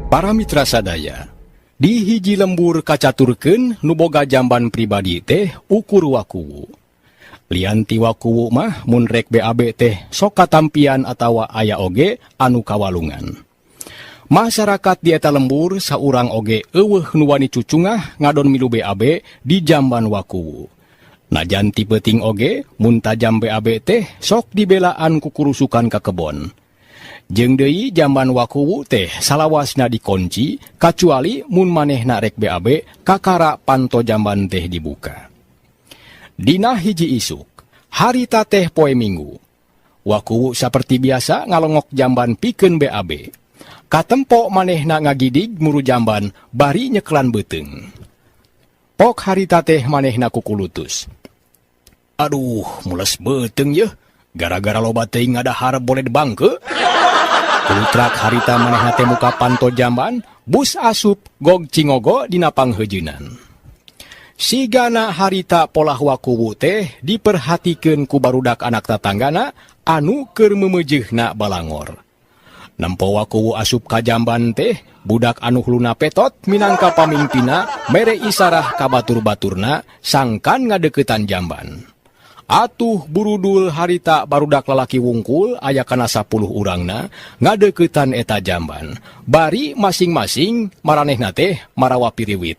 Para mitra sadaya, di hiji lembur kacaturkeun nu boga jamban pribadi teh ukur Wakuwu. Lian ti Wakuwu mah mun rek BAB teh sok katampian atawa aya oge anu kawalungan. Masyarakat di eta lembur saurang oge euweuh nu wani cucungah ngadon milu BAB di jamban Wakuwu. Najan ti peuting oge mun tajam BAB teh sok dibelaan ku kurusukan ka kebon. Jeung deui jamban Wakuwu teh salawasna dikunci kacuali mun manehna rek BAB kakara panto jamban teh dibuka. Dina hiji isuk, harita teh poe Minggu. Wakuwu saperti biasa ngalongok jamban pikeun BAB. Katempo manehna ngagidig muru jamban bari nyekelan beuteung. Pok harita teh manehna kukulutus. Aduh, mules beuteung yeuh. Gara-gara loba teuing ngadahar boled bangke. Kulutrak harita manehna teh muka panto jamban, bus asup gog cingogo dina pangheujeunan. Sigana harita polah Wakuwu teh diperhatikeun ku barudak anak tatanggana anu keur meumeujeuna balangor. Nempo Wakuwu asup ka jamban teh, budak anu huluna petot minangka pamimpinna mere isarah ka batur-baturna sangkan ngadeukeutan jamban. Atuh burudul harita barudak lalaki wungkul aya kana 10 urangna ngadeuketan eta jamban. Bari masing-masing maranehna teh marawa piriwit.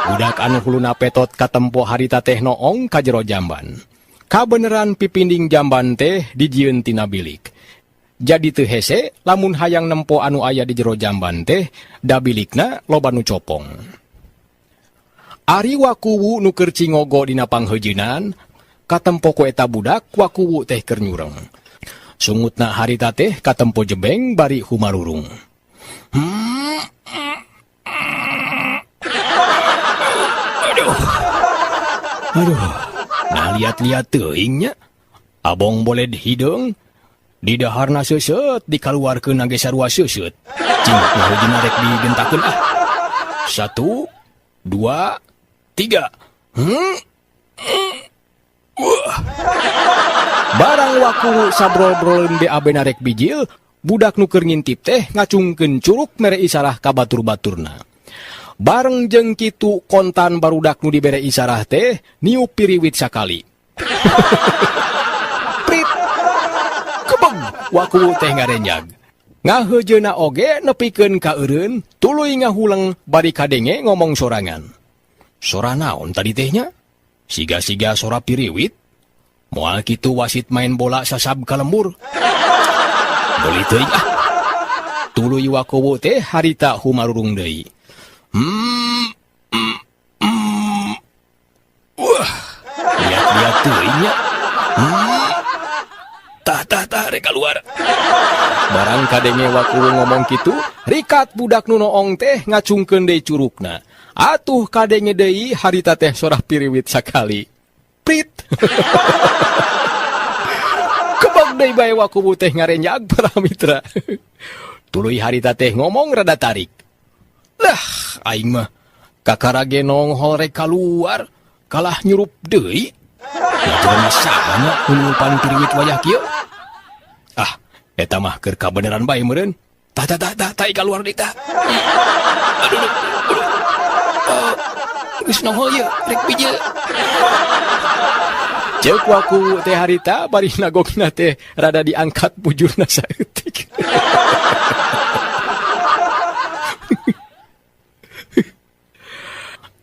Budak anu huluna petot katempo harita teh noong ka jero jamban. Kabeneran pipinding jamban teh dijieun tina bilik. Jadi teu hese lamun hayang nempo anu aya di jero jamban teh da bilikna loba nu copong. Ari Wakuwu nu keur cingogo dina pangheujeunan, katempo ku eta budak Wakuwu teh keur nyureng. Sungutna harita teh katempo jebeng bari humarurung. Aduh. Aduh. Nah liat-liat teuing nya. Abong boled hideung, didaharna seuseut dikaluarkeun ge sarua seuseut. Cing ngaheujeunan rek digentakeun ah. 1, 2, 3. Wah. Barang Wakuwu sabrol-broleun BAB narek bijil, budak nu keur ngintip teh ngacungkeun curuk mere isarah ka batur-baturna. Bareng jeung kitu kontan barudak nu dibere isarah teh niup piriwit sakali. Prit. Kebeg Wakuwu teh ngarenjag. Ngaheujeuna oge nepikeun ka eureun, tuluy ngahuleng bari kadenge ngomong sorangan. Sora naon tadi tehnya? Siga-siga sora piriwit. Moal kitu wasit main bola sasab ka lembur. Beuli teuing ah. Tuluy Wakuwu teh harita humarurung deui. Wah, lihat-lihat teuing nya. Tah, tah, tah, rek keluar. Barang kadenge Wakuwu ngomong kitu, rikat budak nu noong teh ngacungkeun deui curukna. Atuh kadenge deui harita teh sorah piriwit sakali. Prit. Kebog deui bae Wakuwu teh ngarenjag para mitra. Tuluy harita teh ngomong rada tarik. Lah, aing mah kakara ge nonghol rek kaluar, kalah nyurup deui. Nah, saha nya nu piriwit wayah kieu? Ah, eta mah keur kabeneran bae meureun. Tah, tah, tah, tah, tah, kaluar deui tah. Aduh, aduh, aduh. Oh, geus nongol ieu, rek bijil. Ceuk Wakuwu teh harita bari nagogna teh rada diangkat bujurna saeutik.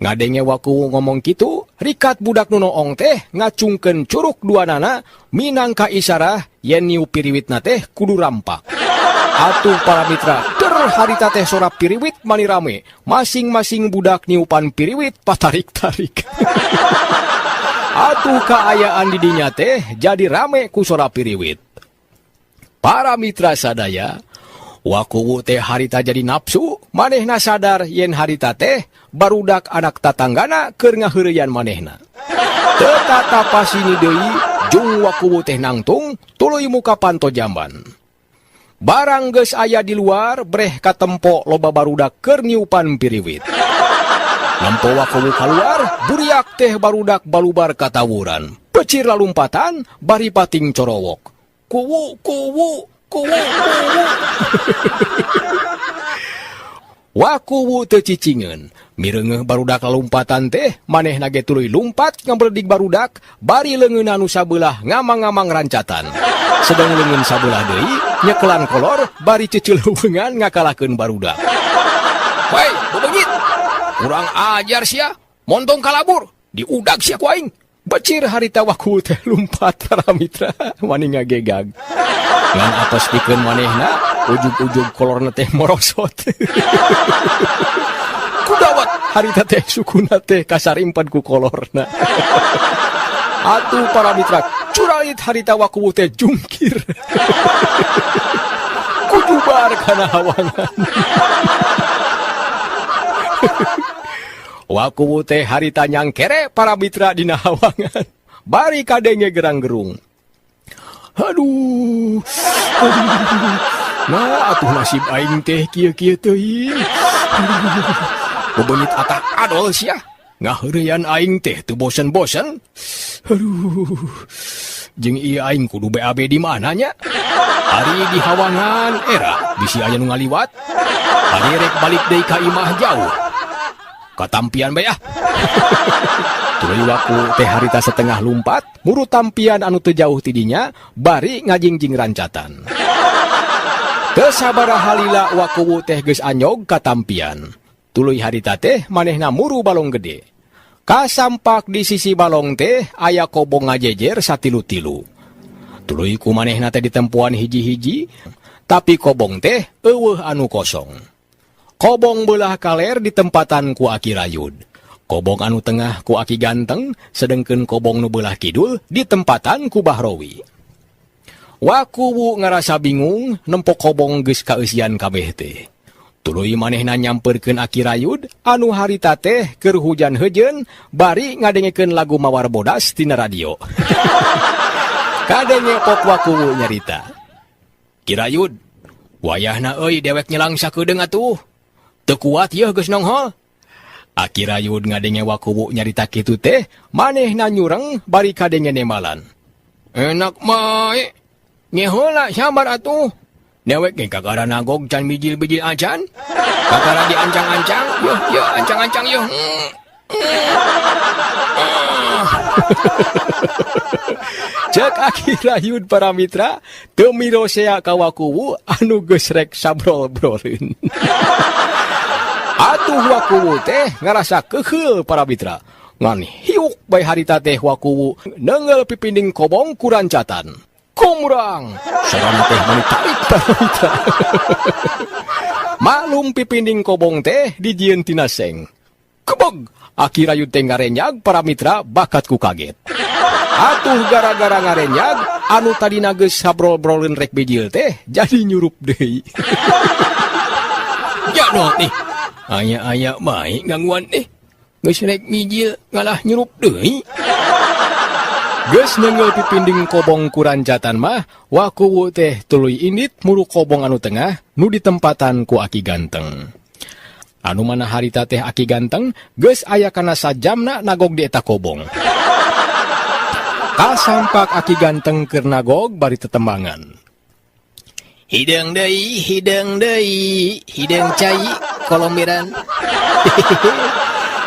Ngadenge Wakuwu ngomong kitu, rikat budak nu noong teh ngacungkeun curuk duanana minangka isarah yen niup piriwitna teh kudu rampak. Atuh para mitra, der harita teh sora piriwit mani rame, masing-masing budak niupan piriwit patarik-tarik. Atuh kaayaan di dinya teh jadi rame ku sora piriwit. Para mitra sadaya, Wakuwu teh harita jadi nafsu, manehna sadar yen harita teh barudak anak tatanggana keur ngaheureyan manehna. Teu tatapasini deui, jung Wakuwu teh nangtung tuluy muka panto jamban. Barang geus aya di luar, breh katempo loba barudak keur niupan piriwit. Nempo Wakuwu kaluar, buriak teh barudak balubar katawuran. Pecir lalumpatan, bari pating corowok. Kuwu, kuwu, Kuwu kuwu. Wakuwu teu cicingeun. Mireungeuh barudak lalumpatan teh, manehna ge tuluy lumpat ngaberedig barudak, bari leungeunna nu sabelah ngamang-ngamang rancatan. Sedeng leungeun sabelah deui nyekelan kolor bari ceceuleuweungan ngakalahkeun barudak. Woi, bebeungit. Kurang ajar sia, montong kalabur, diudag sia ku aing. Becir harita Wakuwu teh lumpat para mitra, mani ngagegag. Ngan atos pikeun manehna, ujug-ujug kolorna teh morosot. Kudawat harita teh sukuna teh kasarimpan ku kolorna. Atuh para mitra, curalit harita Wakuwu teh jungkir. Kujubar kana hawangan. Wakuwu teh harita nyangkere para mitra dina hawangan. Bari kadenge gerang-gerung. Aduh. Aduh. Nah, atuh nasib aing teh kieu-kieu teuing. Bebeungit atah adol sia. Ngaheureyan aing teh teu bosen-bosen. Aduh. Jeung ieu aing kudu BAB di mana nya? Ari di hawangan era bisi aya nu ngaliwat. Ari rek balik deui ka imah jauh. Katampian bae ah. Tuluy Waku teh harita setengah lumpat, muru tampian anu teu jauh tidinya, bari ngajingjing rancatan. Teu sabaraha lila Wakuwu teh geus anyog ka tampian. Tuluy harita teh manehna muru balong gede. Kasampak di sisi balong teh aya kobong ngajejer satilu-tilu. Tuluy ku manehna teh ditempuan hiji-hiji, tapi kobong teh eueuh anu kosong. Kobong belah kaler ditempatan ku Aki Rayud. Kobong anu tengah ku Aki Ganteng, sedengkeun kobong nu belah kidul ditempatan ku Bahrowi. Wakuwu ngarasa bingung nempok kobong geus kaeusian kabeh teh. Tuluy manehna nyamperkeun Aki Rayud anu harita teh keur hujan heujeun bari ngadengekeun lagu Mawar Bodas tina radio. Kadenge pok Wakuwu nyarita. Ki Rayud, wayahna euy dewek nyelang sakedeung atuh. Teu kuat yeuh geus nonghol. Aki Rayud ngadenge Wakuwu nyarita kitu teh, manehna nyureng bari kadenge nembalan. Enak mae. Ngeheula sabar atuh. Dewek ge kakara nagog can bijil-bijil acan. Kakara diancang-ancang, yeuh yeuh ancang-ancang yeuh. Cek Aki Rayud para mitra, teu mirosea ka Wakuwu anu geus rek sabrol-broleun. Atuh Wakuwu teh ngarasa keheul para mitra. Ngan hiuk bae harita teh Wakuwu neunggeul pipinding kobong ku rancatan. Kumurang! Sorana teh mani tarik para mitra. Maklum pipinding kobong teh dijieun tina seng. Kebeg! Aki Rayud teh ngarenyag para mitra bakat ku kaget. Atuh gara-gara ngarenyag, anu tadina geus sabrol-broleun rek bijil teh jadi nyurup deui. Ya no nih, aya-aya bae gangguan teh. Geus rek mijil ngalah nyurup deui. Geus neunggeul pipinding kobong ku rancatan mah, Wakuwu teh tuluy indit muru kobong anu tengah nu ditempatan ku Aki Ganteng. Anu mana harita teh Aki Ganteng geus aya kana sajamna nagog di eta kobong. Kasampak Aki Ganteng keur nagog bari tetembangan. Hideung deui, hideung deui, hideung cai kolomberan.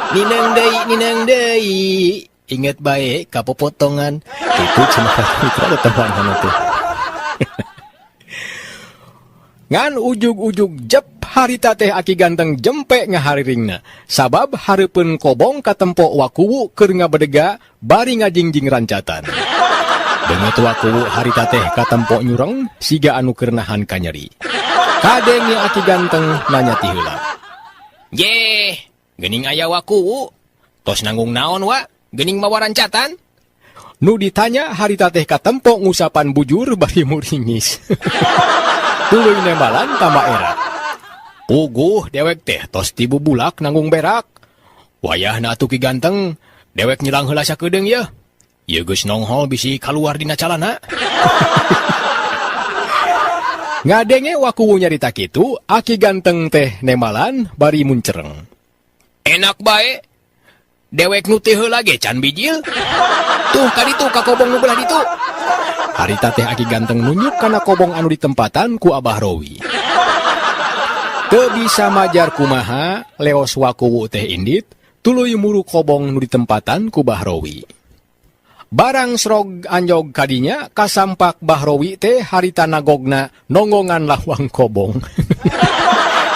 Nineung deui, nineung deui, inget bae ka popotongan. Kitu cenah mitra tetembangan teh. Ngan ujug-ujug jep harita teh Aki Ganteng jempe ngahariringna. Sabab hareupeun kobong katempo Wakuwu keur ngabedega bari ngajingjing rancatan. Beungeut Wakuwu harita teh katempo nyureng siga anu keur nahan kanyeri. Kadenge Aki Ganteng nanya ti heula. Jeh, geuning aya Wakuwu. Tos nanggung naon wa? Geuning mawa rancatan? Nu ditanya harita teh katempo ngusapan bujur bari muringis. Tuluy nembalan tambah era. Puguh dewek teh tos tibubulak nanggung berak. Wayahna atuh Ki Ganteng, dewek nyelang heula sakedeung yeuh. Ieu geus nonghol bisi kaluar dina calana. Ngadenge Wakuwu nyarita kitu, Aki Ganteng teh nembalan bari muncereng. Enak bae. Dewek nu ti heula ge can bijil. Tuh ka ditu ka kobong nu belah ditu. Harita teh Aki Ganteng nunjuk kana kobong anu ditempatan ku Abah Rowi. Teu bisa majar kumaha, leos Wakuwu teh indit, tuluy muru kobong nu ditempatan ku Bah Rowi. Barang srog anjog ka dinya, kasampak Bah Rowi teh harita nagogna nonggongan lawang kobong.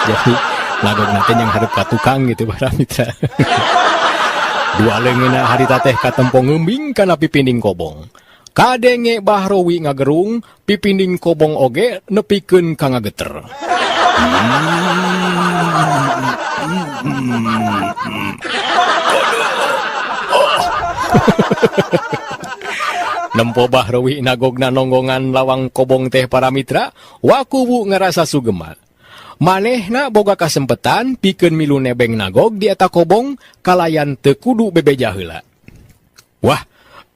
Jadi nagogna teh nyanghareup ka tukang gitu para mitra. Dua leungeunna harita teh katempo ngeumbing kana pipinding kobong. Kadenge Bah Rowi ngagerung, pipinding kobong oge nepikeun ka ngageter. Nempo Bahrowi nagogna nonggongan lawang kobong teh para mitra, Wakuwu ngarasa sugema. Manehna boga kasempetan pikeun milu nebeng nagog di eta kobong kalayan teu kudu bebeja heula. Wah,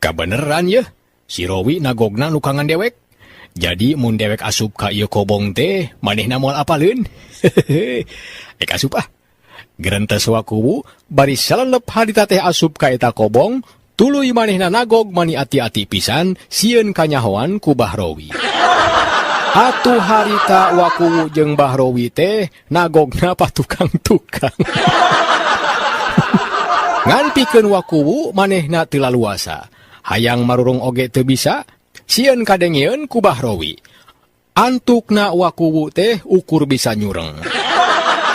kabeneran yeuh, si Rowi nagogna nukangan dewek. Jadi mun dewek asup ka ieu kobong teh manehna moal apaleun. Ek asup ah. Gerentes Wakuwu bari salelep harita teh asup ka eta kobong, tuluy manehna nagog mani ati-ati pisan sieun kanyahoan ku Bahrowi. Atuh harita Wakuwu jeung Bahrowi teh nagogna patukang-tukang. Ngan pikeun Wakuwu manehna teu laluasa, hayang marurung oge teu bisa, sieun kadengeun ku Bahrowi. Antukna Wakuwu teh ukur bisa nyureng.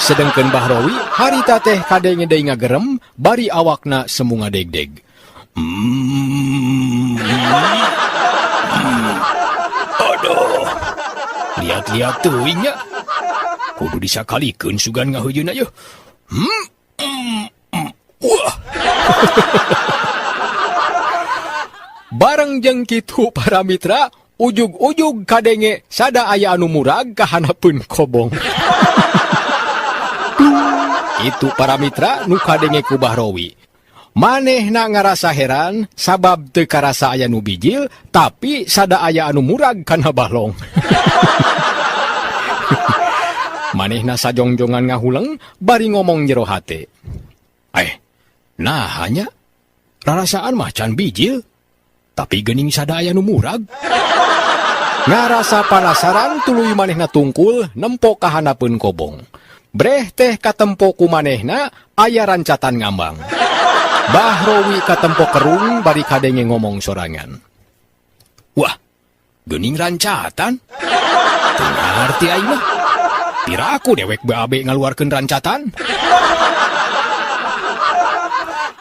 Sedengkeun Bahrowi harita teh kadenge deui ngagerem bari awakna semu ngadegdeg. Aduh. Liat-liat teuing nya. Kudu disakalikeun sugan ngaheujeuna yeuh. Wah. Bareng jeung kitu para mitra, ujug-ujug kadenge sada aya anu murag ka hanapeun kobong. Itu para mitra nu kadenge ku Bahrowi. Manehna ngarasa heran sabab teu karasa aya nu bijil, tapi sada aya anu murag kana balong. Manehna sajongjongan ngahuleng bari ngomong jero hate. Nah hanya rarasaan mah can bijil, tapi geuning sada aya nu murag. Ngarasa panasaran tuluy manehna tungkul nempo ka hanapeun kobong. Breh teh katempo ku manehna aya rancatan ngambang. Bahrowi katempo kerung bari kadenge ngomong sorangan. Wah, geuning rancatan? Teu ngarti aing mah. Piraku dewek BAB ngaluarkeun rancatan.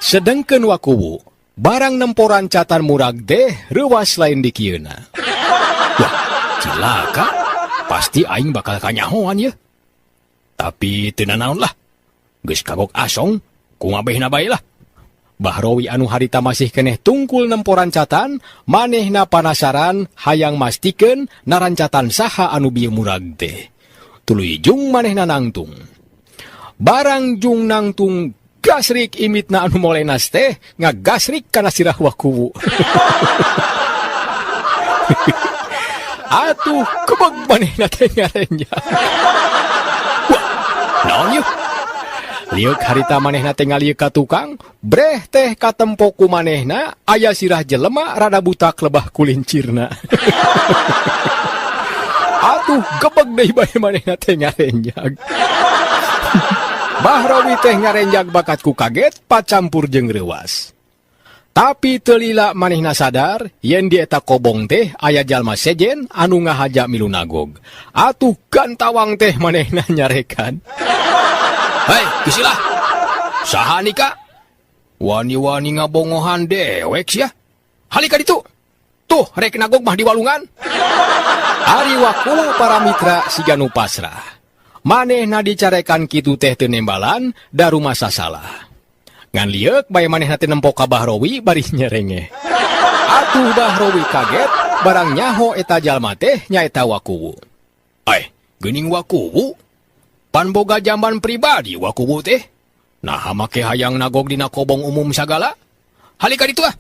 Sedengkeun Wakuwu, barang nempo rancatan murag teh reuwas lain dikieuna. Wah, cilaka, pasti aing bakal kanyahoan yeuh. Tapi teu nanaon lah, geus kagok asong, kumabehna bae lah. Bahrowi anu harita masih keneh tungkul nempo rancatan, manehna panasaran hayang mastikeun narancatan saha anu bieu murag teh. Tuluy jung manehna nangtung. Barang jung nangtung gasrik imitna anu molenas teh ngagasrik kana sirah Wakuwu. Atuh kebeg manehna teh ngarenjang. Wah, naon yeuh? Lieuk harita manehna teh ngalieu ka tukang, breh teh katempo ku manehna aya sirah jelema rada butak lebah kulincirna. Atuh gebeg deui bae manehna teh ngarenjag. Bahrowi teh ngarenjag bakat ku kaget pacampur jeung reuwas. Tapi teu lila manehna sadar yen di eta kobong teh aya jalma sejen anu ngahaja milu nagog. Atuh gantawang teh manehna nyarekan. Hei, gisilah. Saha nika? Wani-wani ngabongohan dewek sia. Hali ka ditu. Tuh, rek nagog mah di walungan. Ari Wakuwu para mitra siga nu pasrah. Manehna dicarekan kitu teh teu nembalan da rumasa salah. Ngan lieuk bae manehna teh nempo ka Bahrowi bari nyerengeh. Atuh Bahrowi kaget barang nyaho eta jalma teh nyaeta Wakuwu. Geuning Wakuwu? Pan boga jamban pribadi Wakuwu teh. Naha make hayang nagog dina kobong umum sagala? Hali ka ditu ah.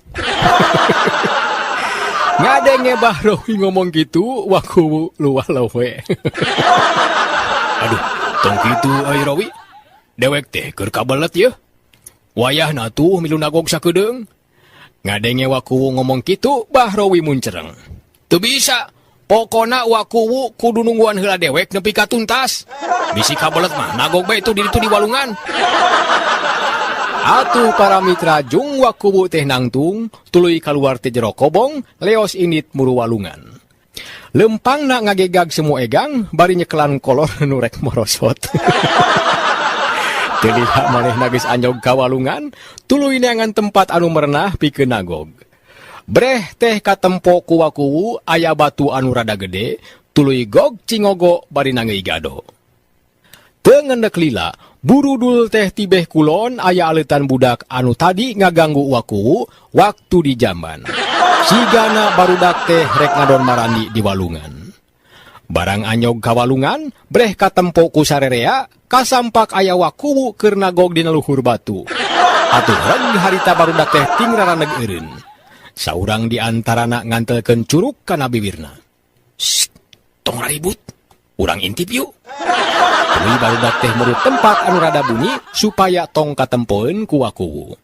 Ngadenge Bahrowi ngomong gitu, Wakuwu luah lowe. Aduh, tong kitu euy Rowi. Dewek teh keur kabelet yeuh. Wayahna tuh milu nagog sakedeung. Ngadenge Wakuwu ngomong kitu Bahrowi muncereng. Teu bisa, pokona Wakuwu kudu nungguan heula dewek nepi ka tuntas. Bisi kabelet mah nagog bae itu di ditu di walungan. Atuh para mitra jung Wakuwu teh nangtung, tuluy kaluar ti jero kobong, leos indit muru walungan. Lempangna ngagegag semu egang bari nyekelan kolor nu rek morosot. Teu lila manehna geus anjog ka walungan, tuluy neangan tempat anu merenah pikeun nagog. Breh teh katempo ku Wakuwu aya batu anu rada gede, tuluy gog cingogo bari nangeui gado. Teu ngendek lila, burudul teh tibeh kulon aya aleutan budak anu tadi ngaganggu Wakuwu waktu di jamban. Sigana barudak teh rek ngadon marandi di walungan. Barang anyog ka walungan, breh katempo ku sarerea, kasampak aya Wakuwu keur nagog dina luhur batu. Atuh reg harita barudak teh ting raraneg eureun. Saurang di antarana ngantelkeun curuk kana bibirna. Sst, tong raribut, urang intip yuk. Tuluy barudak teh muru tempat anu rada bunyi supaya tong katempoeun ku Wakuwu.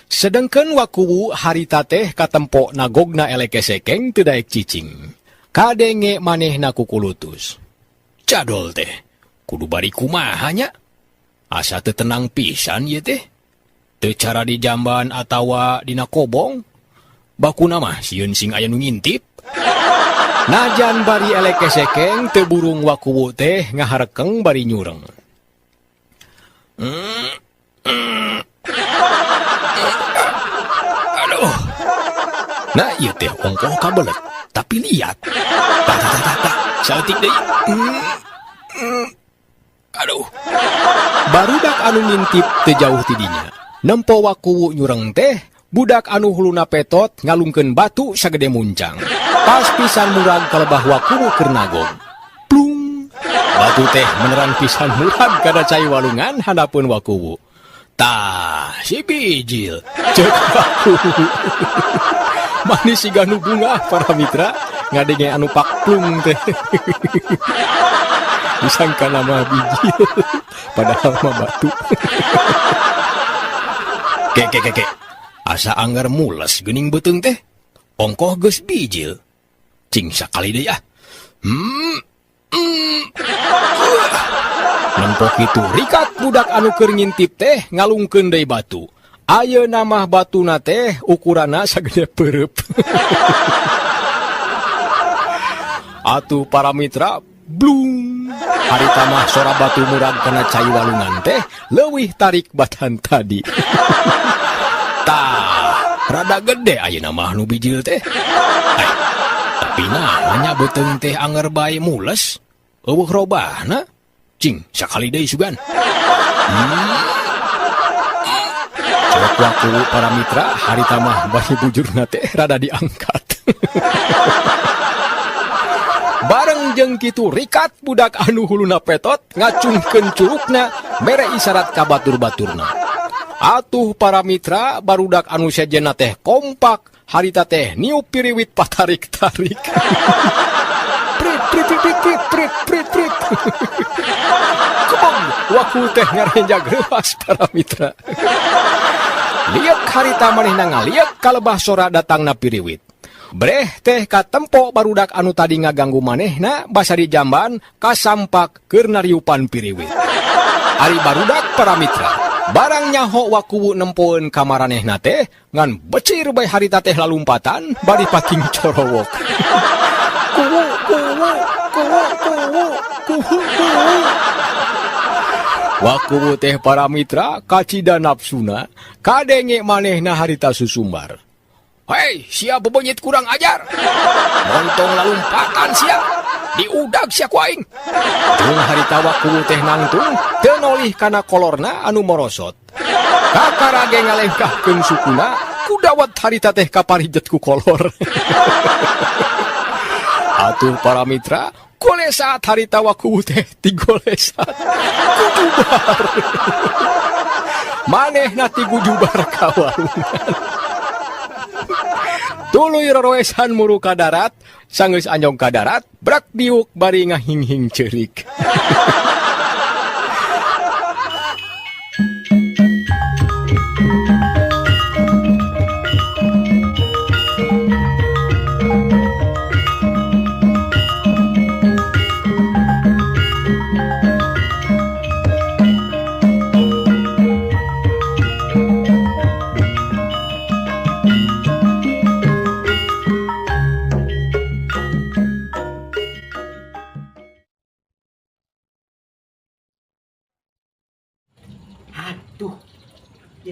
Sedengkeun Wakuwu harita teh katempo nagogna eleke sekeng teu daek cicing. Kadenge manehna kukulutus. Jadol teh, kudu bari kumaha nya? Asa teu tenang pisan ieu teh. Teu cara di jamban atawa dina kobong. Bakuna mah sieun sing aya nu ngintip. Najan bari eleke sekeng teu burung Wakuwu teh ngaharekeng bari nyureng. Aduh. Nah, ieu teh ongkoh kabelet, tapi liat. Tah tah tah tah, tah. Saeutik deui. Aduh. Barudak anu ngintip teu jauh ti dinya. Nempo Wakuwu nyureng teh, budak anu huluna petot ngalungkeun batu sagede muncang. Pas pisan murag kalebah Wakuwu keur nagog. Plung. Batu teh menerang pisan murag kana cai walungan handapeun Wakuwu. Tah, si bijil. Ceuk Wakuwu. Manis siga nu bungah para mitra ngadenge anu pakplung teh. Disangka nama bijil, padahal mah batu. Ke ke ke ke. Asa anggar mules geuning beuteung teh. Ongkoh geus bijil. Cing sakali deui ah. Nempo kitu rikat budak anu keur ngintip teh ngalungkeun deui batu. Ayeuna mah batuna teh ukuranna sagede peureub. Atuh para mitra, blung. Harita mah sora batu murag kana cai walungan teh leuwih tarik batan tadi. Tah, rada gede ayeuna mah nu bijil teh. Ai, tapi nah nya beuteung teh anger bae mules. Eueuh robahna. Cing, sakali deui sugan. Cek Wakuwu para mitra, harita mah bari bujurna teh rada diangkat. Bareng jeung kitu rikat budak anu huluna petot ngacungkeun curukna mere isyarat ka batur-baturna. Atuh para mitra barudak anu sejenna teh kompak harita teh niup piriwit patarik-tarik. Prit prit prit prit prit prit prit prit. Kebong Wakuwu teh ngarenjag reuas para mitra. Liek harita manehna ngaliek kalebah sora datangna piriwit. Breh teh katempo barudak anu tadi ngaganggu manehna basa di jamban kasampak keur nariupan piriwit. Ari barudak para mitra, barang nyaho Wakuwu nempoeun ka maranehna teh ngan becir bae harita teh lalumpatan bari pating corowok. Kuwu kuwu kuwu kuwu kuwu kuwu. Wakuwu teh para mitra kacida nafsuna kadenge manehna harita susumbar. Hei, sia bebenyit kurang ajar. Montong lalumpatan sia. Diudag sia ku aing. Tung harita Wakuwu teh nangtung teu nolih kana kolorna anu morosot. Kakarage ngalengkahkeun sukuna kudawat harita teh kaparijet ku kolor. Atuh para mitra, golesat harita Wakuwu teh tigolesat. Kujubar. Manehna tigujubar ka walungan. Tuluy roroesan muru ka darat, sanggeus anjong ka darat, brak diuk bari ngahinghing ceurik.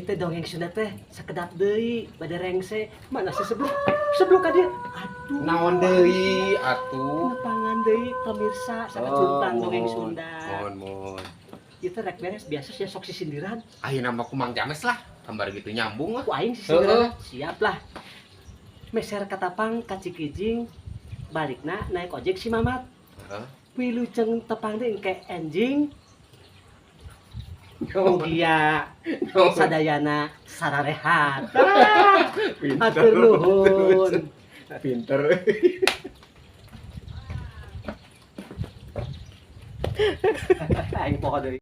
Ieu teh dongeng Sunda teh sakedap deui bade rengse. Mana si sebluk? Sebluk ka dieu. Aduh. Naon deui atuh? Nepangan deui pemirsa sakacuntang dongeng Sunda. Mohon, mohon. Ieu teh rek beres biasa sia sok sisindiran. Ayeuna mah ku Mang James lah. Gambar gitu nyambung lah. Ku aing sisindiran. Siap lah. Meser katapang ka Cikijing, balikna naik ojek si Mamat. Heeh. Wilujeng tepang deui engke enjing. Mugia sadayana sararehat. Hatur nuhun. Pinter. Aing poho deui.